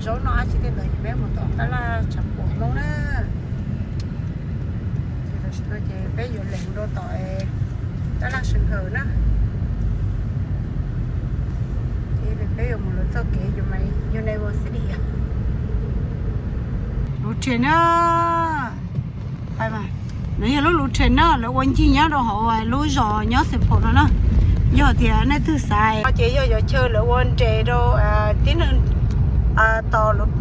Zaub noj dab tsi tej ntawd ces peb mus tom tab laj tshav puam Hmoob na. Ces tam sim no ces peb yuav lem mus rau tom tab laj Sij Hawm na. Ces peb yuav mus lawv txoj kev University. Lub train na. Nov yog lub lub train na, lawv ua ncig nyob rau hauv lub zos nyob Saint Paul no na. Yog tias nej twg xav no ces yog cov chaw lawv ua nres rau tib neeg tos lawv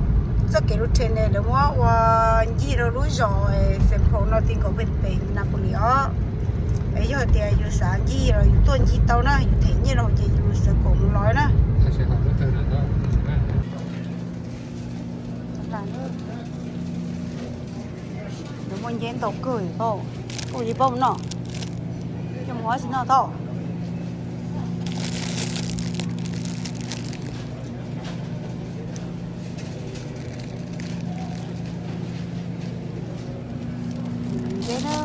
txoj kev lub train ne, lawv muab ua ncig rau lub zos Saint Paul no ti nkaus pem pem Napoli os. Es yog tias yus xav ncig los yus tuaj ncig tau na, yus them nyiaj rau ces yus xav kom mus los na. Lawv muaj nceb ntau kawg tau. Kuj li paub no, coj mus ua si no tau. Nceb na.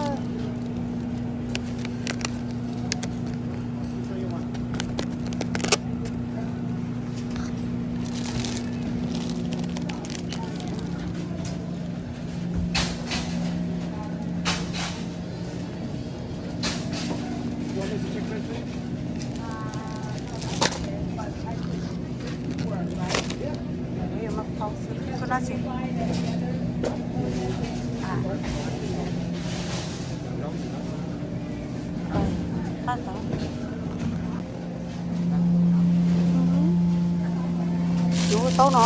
Yuav taub no.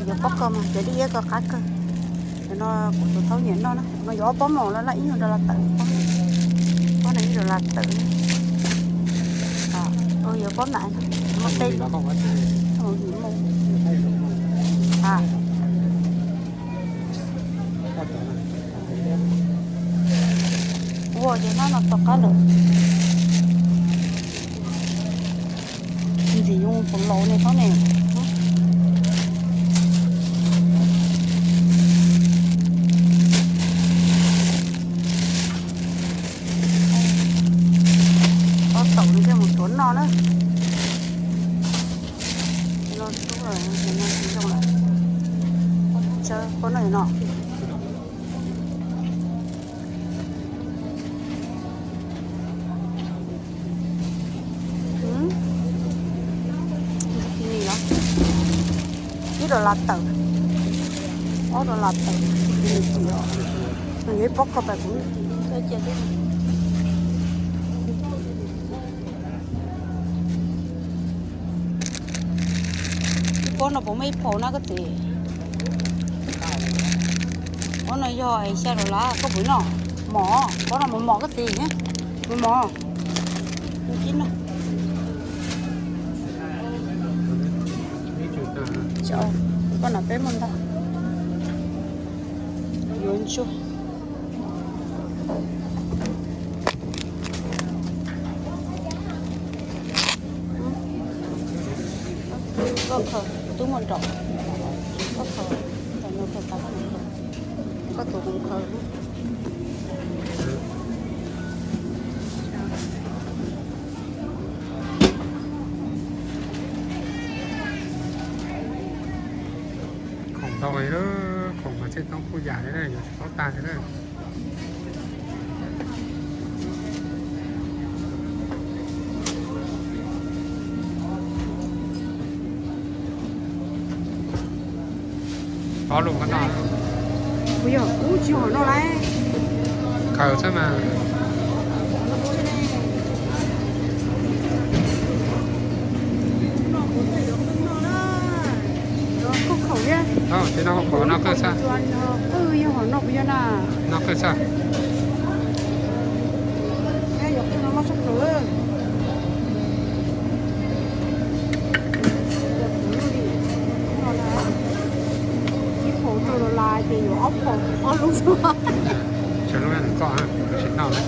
Yuav pob kos mas cov dib iab ko qab kawg. Cov no kuv tus thaub nyiam noj na. No yuav ob pob mos los laj ib nyuag dollar tawm. Pob no ib dollar tawm. Yuav pob nram no. Muaj tej. Ua ces nab no tom qab lawm. Ntxim yuav mus pom laus ne thaub ne. Ob taum no coj mus tuav noj na. No tub lawm, no tsis zoo lawm. Tsawb pob no no. Ib dollar tawm, ob dollar tawm. Nws yuav ib pob koj pais kuv. Ib pob no puas muaj ib phaum na koj txiv? Pob no yog xya dollar, koj puas noj? Mos, pob no mos mos koj txiv, mos mos. Koj na peb muaj ntau. Yuav ntsuag. Koj khaws, twb muaj nraum. Koj khaws, nraum no khaws tas koj mus khaws. Koj tus mus khaws. Khoom ntau li lawm, khoom mas txhij toob kuj yam li na, yuav tsis paub tag li na. Ob lub ko noj. Kuv yog kuv tsis hom noj lauj. Khaws xwb mas. Khaws thiab. Tsis noj khaws noj khaws xwb. Yog hom noj kuv yog na. Noj khaws xwb. Ib phaum rau dollar ces yuav ob phaum ob lub xwb. Tsawg lub nws koj, tsis noj lawm.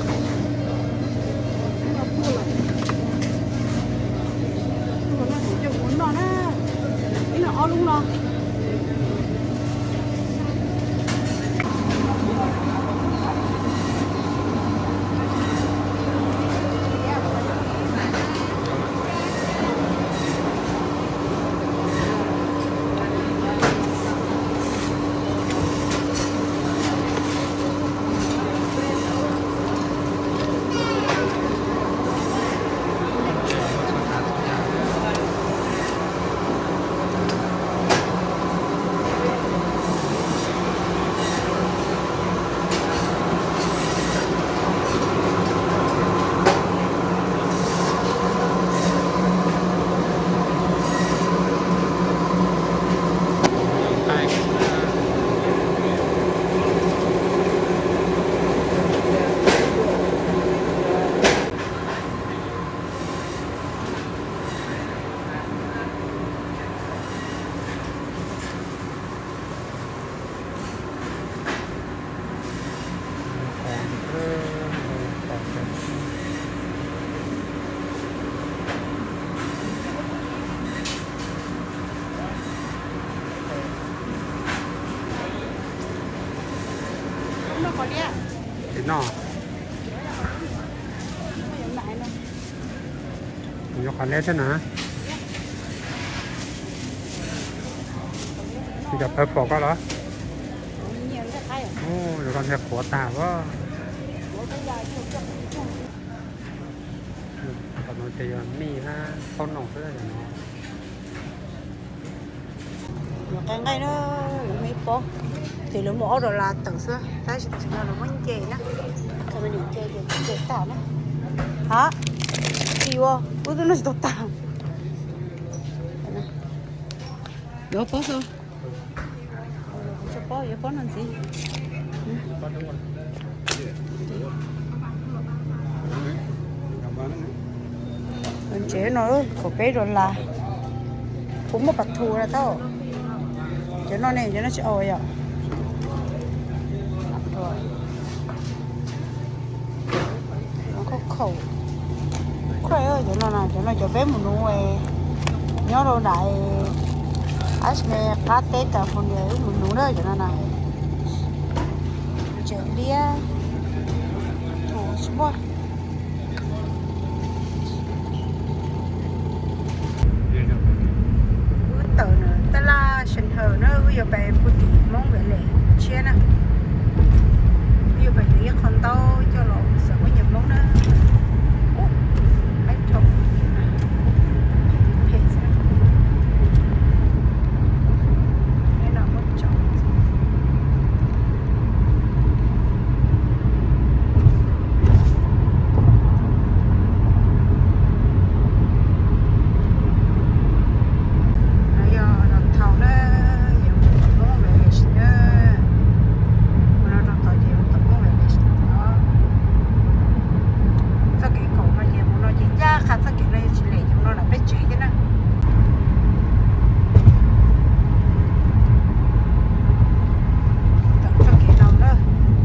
Noj kuv coj kuv noj na. Ib no ob lub no. No, yuav qhov leb thiab na. Cov pawg pom koj los? Ub, yuav koj ntiag qhuav tag as. Qhov no ces yog mij hab taub noom xwb no. Yuav qe nqaij na, yuav me pob, ces lawv muaj ob dollar tawm xwb, tab sis tam sim no lawv muab nce na, thaum lawv nce ces nce tag na. Ha, tsis ua, ub, twb noj tsis tau tag. Yuav pob xwb. Tsis pob, yuav pob no ntxiv. Ntsev no kaum peb dollar, kuv muaj pas thu na tau. Cov no ne, cov no tsis au yom. Khaum, khaum, cov no na, cov no cov peb mus nuv nyob rau nram ab me qab teb California wb mus nuv na cov no na. Ntsev liab, thu tsis muaj. Wb tawm ntawm tab laj Shin Hawm na, wb yuav pais puag tim Hmoob Village tshiab na. Wb yuav pais yuav ib qho ntaub coj los xaws poj niam Hmoob na. Ub, peb rau phem xwb. Peb no muab tso. No yog downtown na, yog Hmoob Village na. Mus no rau tod ces yog Hmoob Village no. Txoj kev kaum no ces mus no ces ncaj qha txoj kev no yuav tsis lem yus no lam peb tsev thiab na. Tawm txoj kev no na,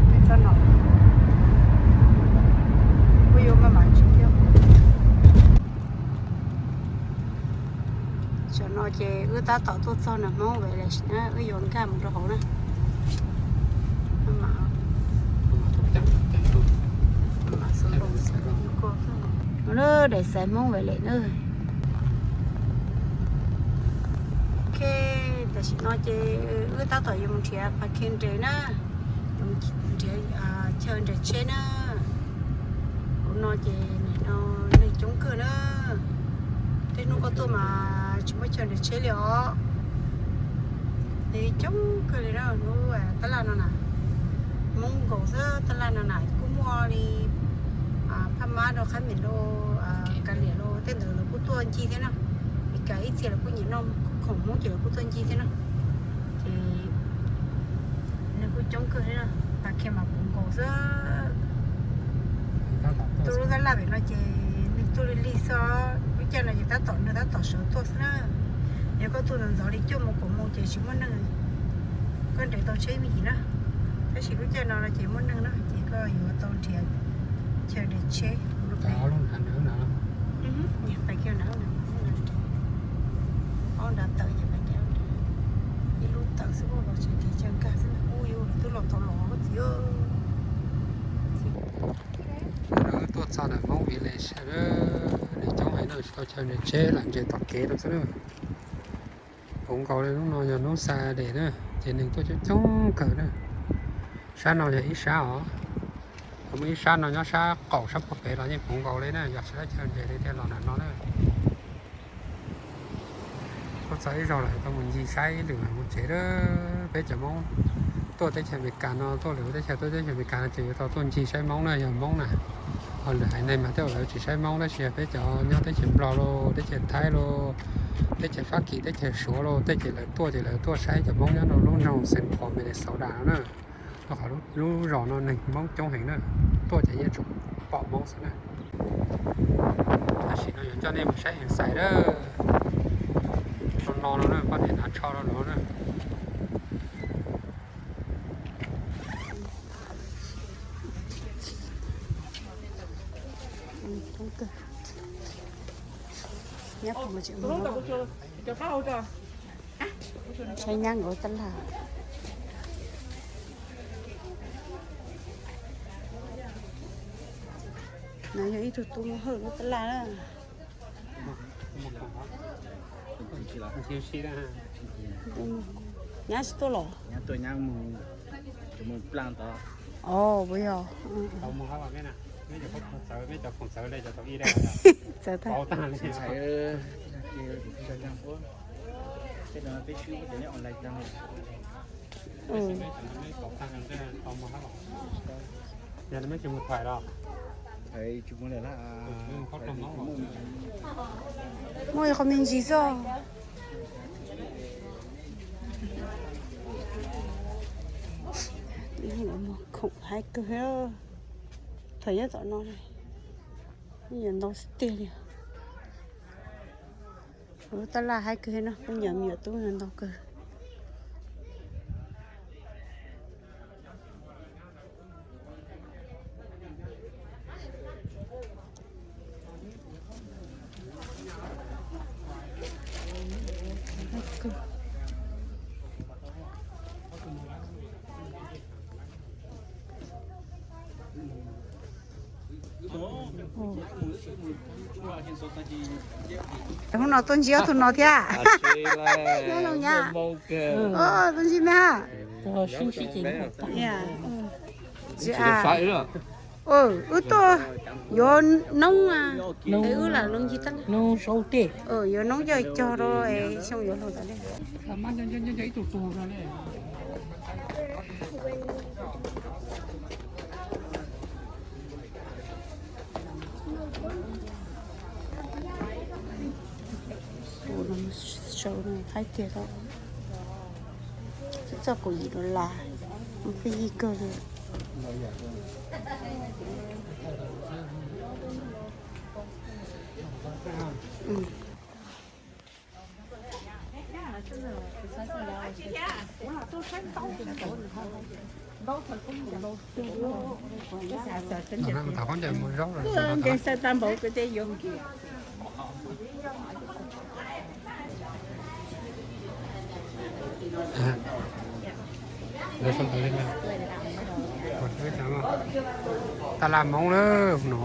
peb txoj no kuj yuav maj mam tsis thiab. Tam no ces wb tab tom tuaj txog nram Hmoob Village na, wb yuav nkag mus rau hauv na. Daim xaiv Hmoob Village na. Ok, tam sim no ces wb tab tom yuav mus nrhiav parking nres na, yuav mus nrhiav chaw nres tsheb na. Hauv no ces nim no neeg coob kawg na. Tej hnub koj tuaj mas tsis muaj chaw nres tsheb li os. Neeg coob kawg li na, lub tab laj no na, Hmoob nkaus xwb. Tab laj no na kuj muaj li Phaj Mab rau, Qhab Mem rau, Kav Liam rau, tej ntawd lawv kuj tuaj ncig thiab na. Meskas ib txhia lawv kuj nyiam noj khoom Hmoob ces lawv kuj tuaj ncig thiab na. Ces neeg kuj coob kawg thiab na, parking mas puv nkaus xwb. Tuaj lub tab laj pem no ces neeg tuaj lig lig xwb. Lub caij no ces tab tom neeg tab tom sawv tuaj xwb na. Yog koj tuaj ntxov ntxov li cuaj moos kaum moos ces tsis muaj neeg, koj nres tau tsheb me ntsis na. Tab sis lub caij no no ces muaj neeg na, ces koj yuav tau nrhiav chaw nres tsheb. Ob nrad tawm ces pais nrad, ib lub tawm xwb, los tseem nrhiav chaw nkag xwb. Ub, yus twb los tau los koj txiv. Wb tuaj txog ntawm Hmoob Village, neeg coob heev na, tsis tau chaw nres tsheb, lam nres tom kev rau xwb na. Puv nkaus li, hnub no yog hnub Saturday na, ces neeg tuaj coob coob kawg na. Sab no yog ib sab os, ho muaj ib sab no nyob sab qaum sab puag pem los yeej puv nkaus li na, yog tsis muaj chaw nres li thiaj los nram no na. Tuaj txog ib zaug lawm tau mus ncig saib ib lwm mam mus tsev lawm. Peb cov Hmoob tuaj teb chaws Amelikas no, tuaj lwm teb chaws, tuaj teb chaws Amelikas no ces yuav tau tuaj ncig saib Hmoob na, yog Hmoob na. Ho lwm haiv neeg mas tej zaum lawv tsis saib Hmoob, tab sis peb cov nyob teb chaws Nplog los, teb chaws Thaib los, teb chaws Fab Kis, teb chaws Suav los, tej ces lawv tuaj ces lawv tuaj saib cov Hmoob nyob rau lub nroog Saint Paul, Minnesota no na. Rau qhov lub zos no neeg Hmoob coob heev na, tuaj ces yeej tsuas pom Hmoob xwb na. Tam sim no yuav coj nej mus saib Hillside na, no no no na, poj niam hnav tsho rau no na. Saib nyab nkawd tab laj. No yog ib tug tub Hawj lub tab laj na. Nyab tsis tuaj los? Os, puas yog? Txawv tag. Muaj qhov me ntsis xwb. Khoom haib kawg. Thaum nyob tom no, me nyuam ntau xwb tiag li. Lub tab laj haib kawg no, peb nyuam me nyuam tub no ntau kawg. Hnub no tuaj ntsib ob tug no thiab. Nyob zoo nyab. Tuaj ntsib me ha. Wb tuaj yuav noob, es wb lam los ncig tab laj, yuav noob coj cog rau xyoo yuav luag tas li. Haib tiag, txog kaum yim dollar, pib yig kawg li. Ntev xav tau npaum kuv thiaj yuav. Tab laj Hmoob lawm no.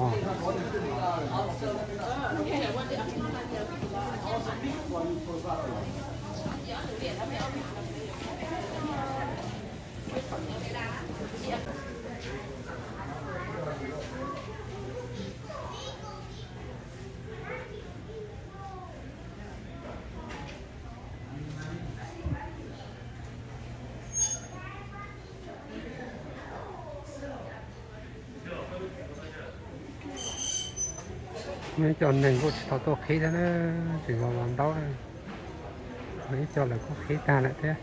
Muaj ib co neeg kuj tsis tau tuaj qhib thiab na, tseem los los ntaub na. Muaj ib co lawv kuj qhib tag lawm thiab.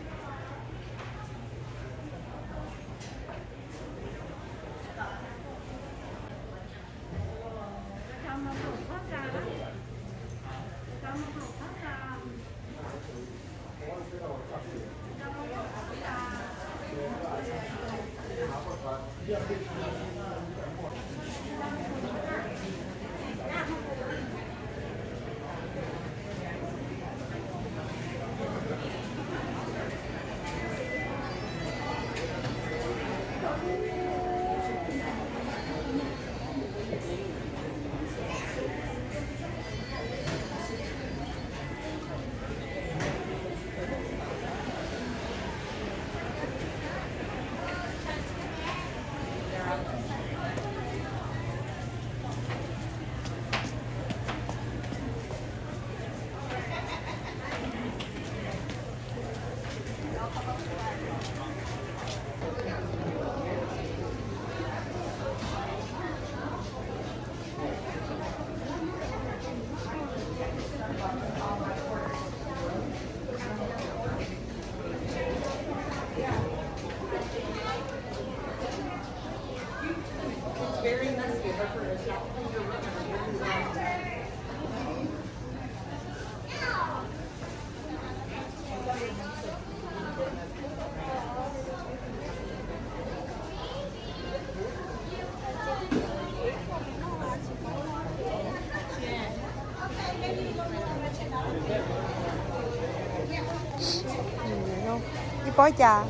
Ib pob cas?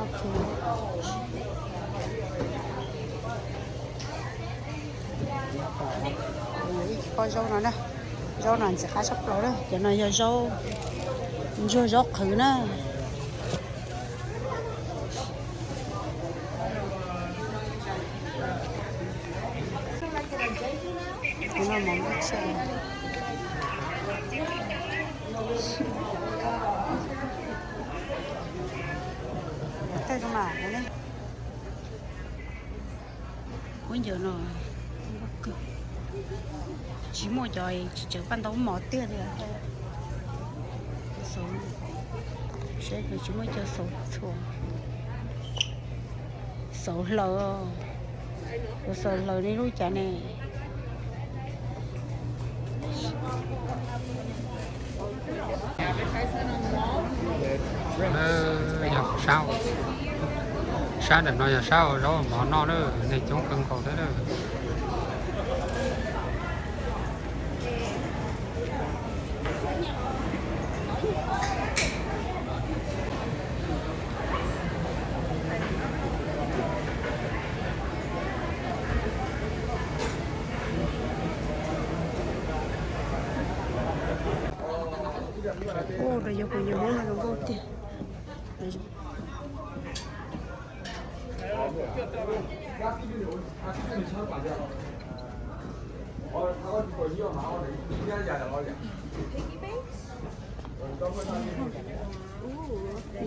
Ok. Zaub no na, zaub no ntxim qab tshaj plaws na, cov no yog zaub ntsuag zaub qhwv na. Huab ncawm no tsis muaj cov tsis tseem paj ntaub mov tiag li. Saib tsis muaj cov xauv txhua, xauv hlaws, xauv hlaws li lub cas ne. Yog sab, sab ntawm no yog sab ua zaub mov noj na, neeg coob kawg nkaus thiab na. Ua, yog kuv yog Hmoob no zoo nkauj tiag.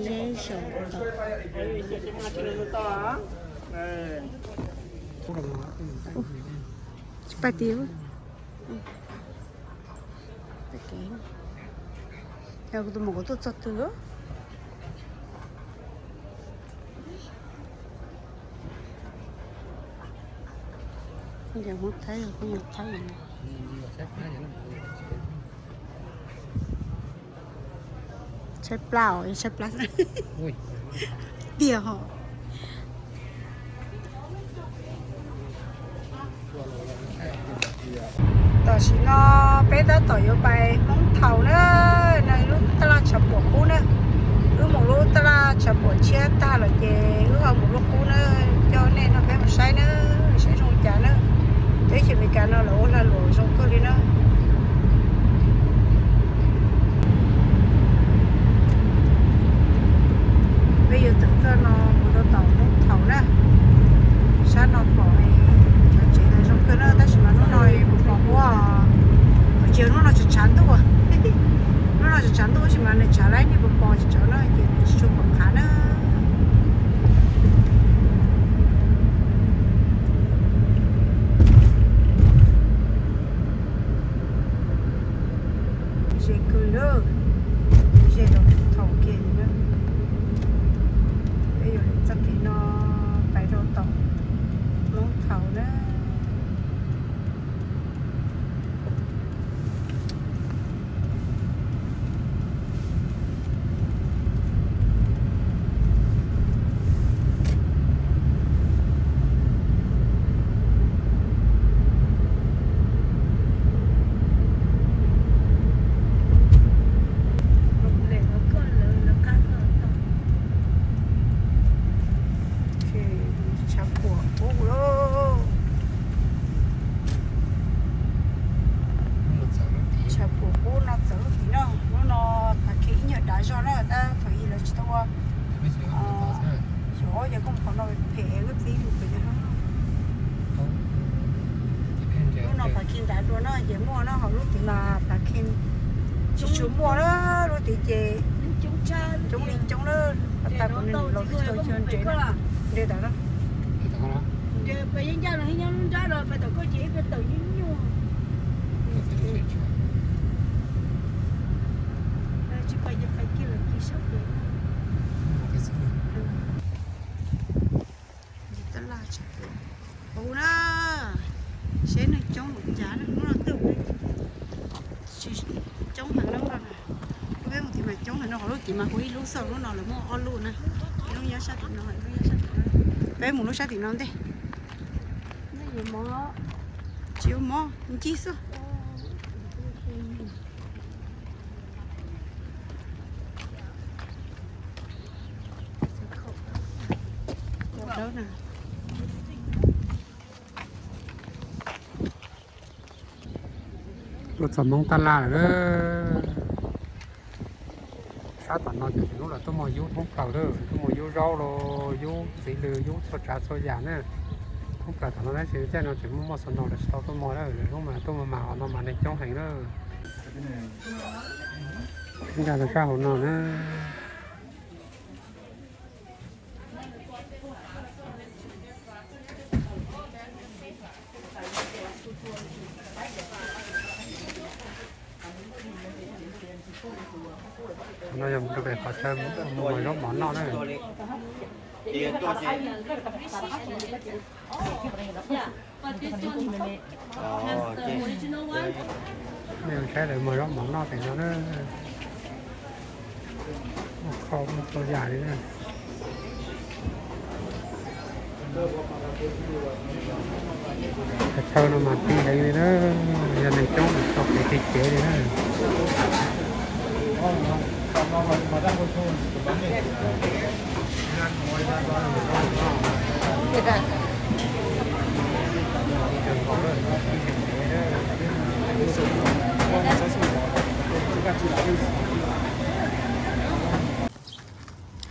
Zeb zaum tod. Tsis pais tid. Yog kuv tus muam kuv tuaj txog twg. Kuv yog Hmoob Thaib, kuv yog Thaib. Tshaib plab os, tshaib plab tiag hos. Tam sim no peb tab tom yuav pais Hmoob Thaum na, no lub taj laj Tshav Puam qub na. Wb mus lub taj laj Tshav Puam tshiab tag lawm ces wb ho mus lub qub na, coj nej nrog peb mus saib na, saib zoo li cas na. Teb chaws Amelikas no lawv ua lag luam zoo kawg li na. Peb yuav tawm txoj no mus rau tom Hmoob Thaum na. Sab no pom cov tsev zoo kawg na, tab sis mas hnub no pos pos huab, tsis yog hnub no tshav tshav ntuj. Hnub no tshav tshav ntuj tab sis mas nws tshav laib, nej pos pos tshav tshav no ces nws tsis tshua pom qhav na. Ze kawg lawm, ze rau Thaum kiag li na. Peb yuav lwm txoj kev no pais rau tom Hmoob Thaum na. Tshav Puam qub lauj. Tshav Puam qub no txawv lub tim no, lub no phav kheej ib nyuag dav zog na, tab thaum ub lawv tsis tau ua. Xyov ob yog koom qhov no phem lub txib mus pem no. Lub no phav kheej dav dua no ces muaj no, ho lub tim mas phav kheej tsis tshua muaj na, lub tim ces coob li coob na, tas kuv nws los lub tau cio nres na, nres tas na. Tab laj Tshav Puam qub na, seb neeg coob npaum cas na, hnub no twb tsis coob heev na. Lub peb mus tim mas coob heev no, qhov lub tim mas hu ib lub xwb, lub no lawv muaj ob lub na. Ib lub nyob sab tim no, ib lub nyob sab tim no. Peb mus lub sab tim no ntej. Tsis yuav mov, ncig xwb. Dawb na. Tuaj txog Hmoob tab laj lawm. Sab tom no ces lub lawv tuaj muag yub thoob plaws lawm, tuaj muag yub zaub los yub txiv lws, yub txhua tsav txhua yam na. Thoob plaws tom no tab sis caij no tseem muaj muaj snow lawm tsis tau tuaj muag na, lwm hnub mas tuaj muag mas hauv no mas neeg coob heev na. Nkag rau sab hauv no na. Qhov no yog mus rau pem qhov chaw mus muag zaub mov noj na. Nej saib lawv muag zaub mov noj pem no na. Muaj khau muaj txhua yam li na. Chaw no mas ti heev li na, yog neeg coob tau kev ti cev li na. Cov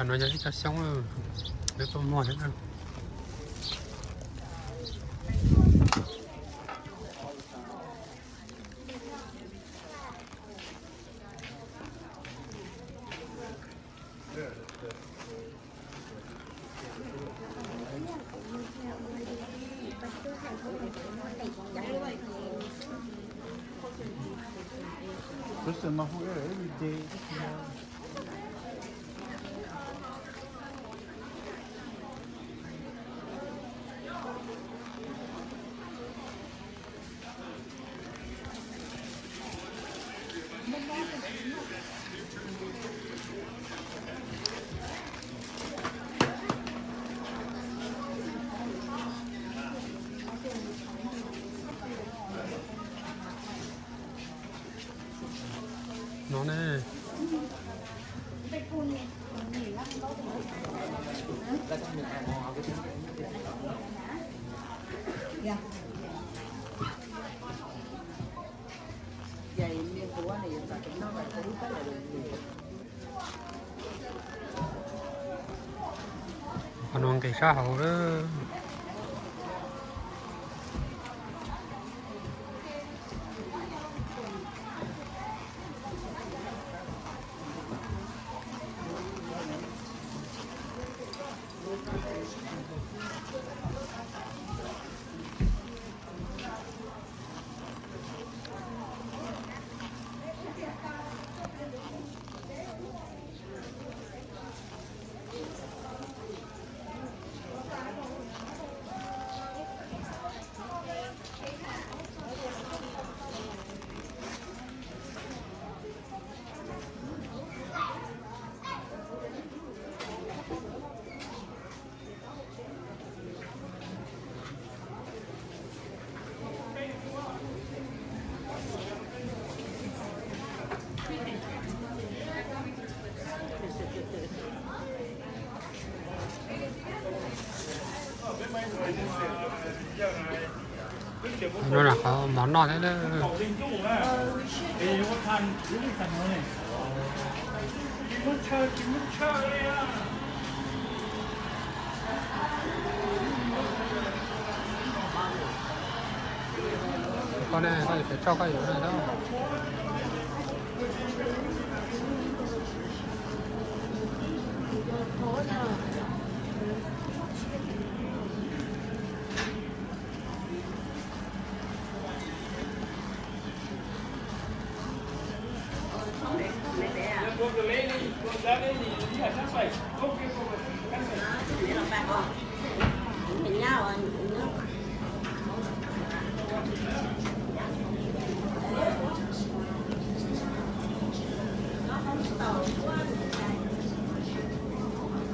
no yog ib co xyoob, peb tuaj muag thiab na. No ne. Qhov no nqis sab hauv lawm. No los qhov mov noj thiab na. Koj ne, koj yuav pem tso koj yuav na.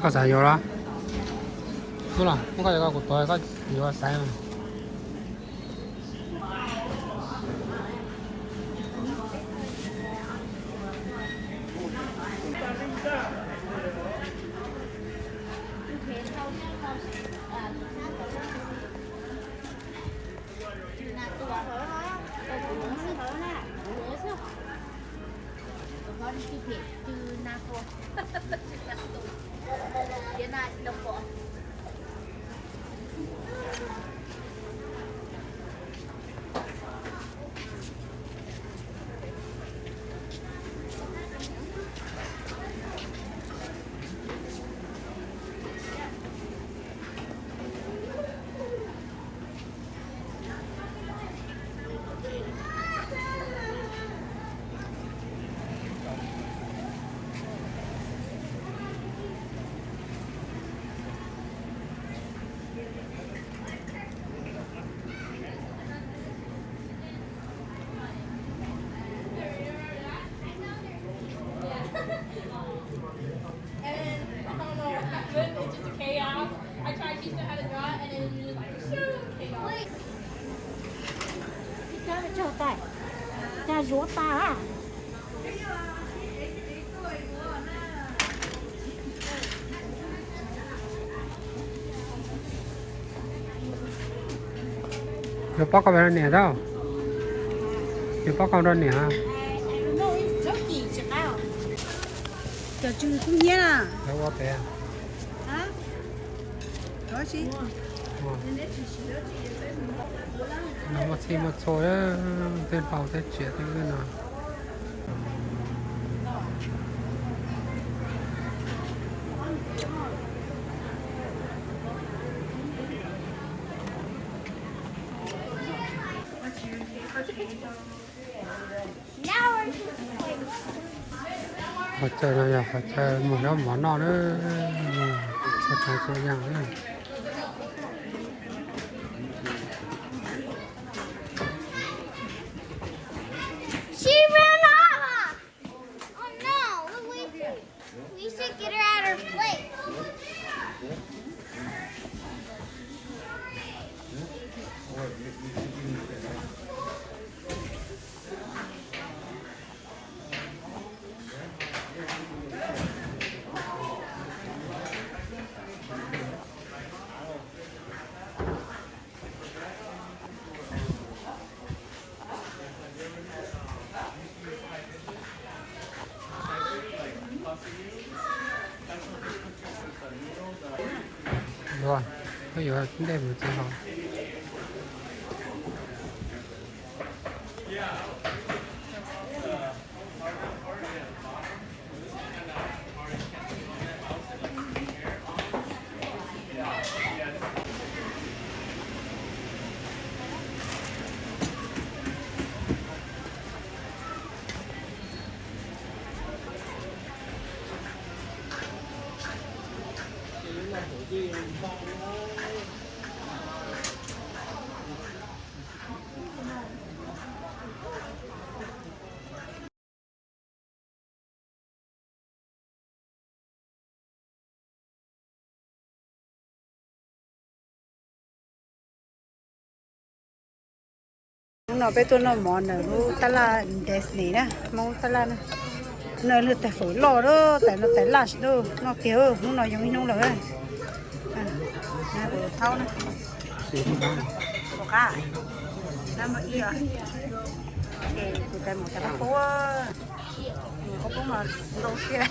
Koj xav yuav los? Muab los, muab koj yuav koj, kuv tuav koj yuav xaiv mas. And I don't know what happened. It's just a chaos. I tried to teach them how to draw, and it was just like, shoo, chaos. Ua cas tag zuav tas. Yuav pab koj rau niam tau. Yuav pab koj rau niam. Cov tsw kub hnyiab na. Lawv ua pem. Muaj txhij muaj txhua, tej hlau tej tsiaj tej no. Qhov chaw no yog qhov chaw mus noj mov noj na, ua tsav txhua yam na. She ran off! Oh no, Louise. We should get her at her place. Yuav, koj yuav ntej mus txiv hos. Hnub no peb tuaj noj mov ntawm lub tab laj Disney na, Hmoob tab laj na. No lub tais fawm loj lawm, tais no tais laj tsis tau noj kiag, hnub no yoo ib hnub lawm. Thaub na. Ua qab, na muaj ib os. Ces tus tais mus tais pab pub, mus pab pub mas ntau siab.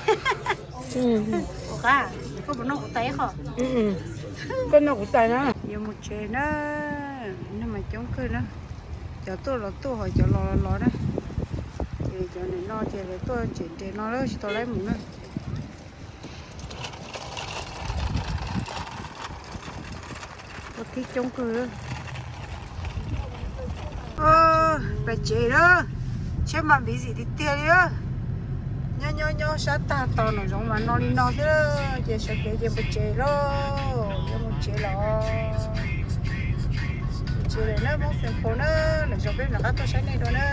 Ua qab, koj puas noj kuv tais qho? Koj noj kuv tais na. Yuav mus tsev na, neeg mas coob kawg na. Cov tuaj los tuaj, ho cov los los los na. Ces cov nim no ces lawv tuaj ntsev nres no lawm tsis tau lawv mus na. Ua tib coob kawg. Pais tsev lawm, tsheb mas busy tiag tiag li. Nyob nyob nyob sab tag tos nram zoov mas no li no xwb, ces sawv kev ces mus tsev lawm, yuav mus tsev lawm. Mus tsev lawm na, Hmoob Xeem Pos na, lwm zaus peb rov qab tuaj saib nej dua na.